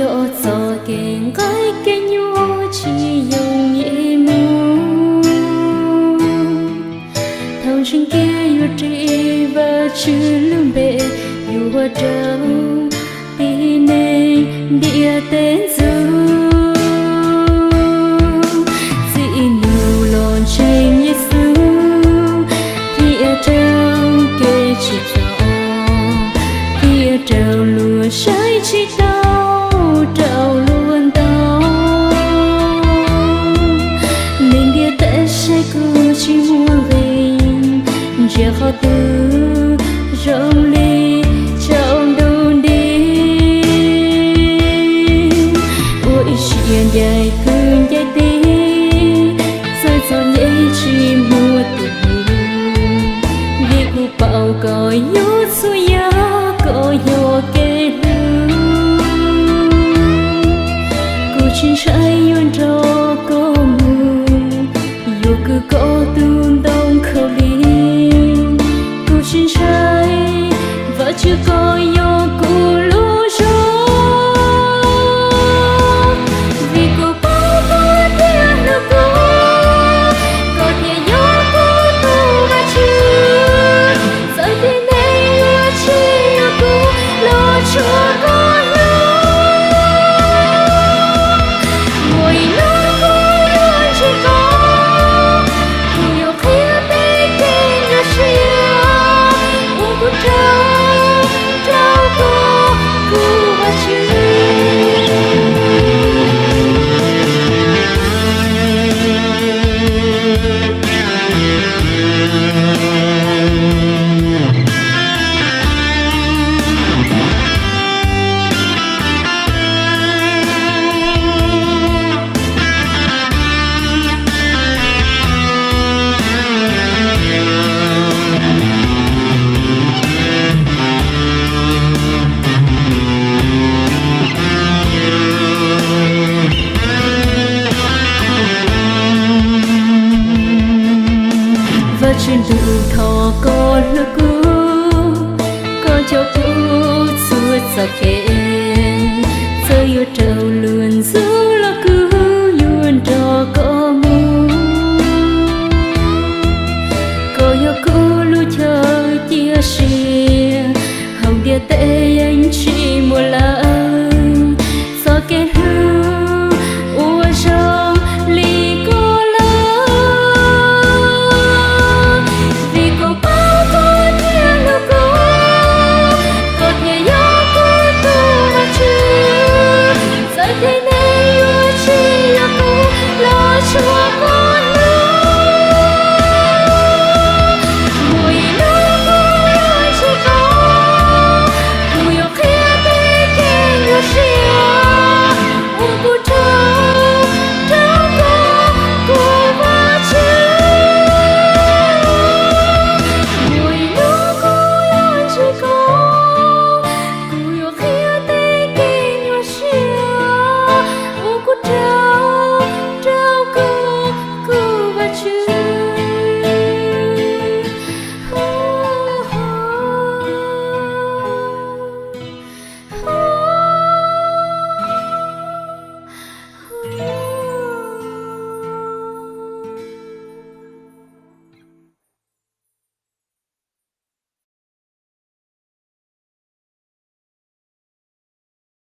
Cov txoj kev nqaij kev nyuaj tsis yooj yim mus. Thaum ntseeg kiag yuav ris Vajtswv lub npe, yuav ua rau tib neeg ntiaj teb ntxub. Txij hnub los ntseeg Yexus, thiaj raug kev tsim txom, thiaj raug luag saib tsis taus, raug luag ntaus. Neeg ntiaj teb saib kuv tsis muaj nqis, ntsia qhov twg zoo li tsaus ntuj nti. Ua ib siab ncaim kwv ncaim tij, txawj txom nyem tsis muaj tus hlub, vim kuv paub koj yog txhua yam, koj yog kev hlub. Kuv tsis ntshai yuav nrog koj mus, yuav kwv koj tus ntoo khaub lig. Kuv tsis ntshai, Vajtswv koj yog kuv lub zog. Vim kuv paub koj thiaj hlub kuv, koj thiaj yog kuv tus Vajtswv. Txawm tib neeg yuav tsis yuav kuv, los tsuav koj hlub. Muaj ib hnub kuv yuav ntsib koj, kuv yuav qhia peb kev nyuaj siab uas kuv raug, raug koj, kuv Vajtswv. Vajtswv ntuj, thov koj hlub kuv, koj coj kuv txhua txoj kev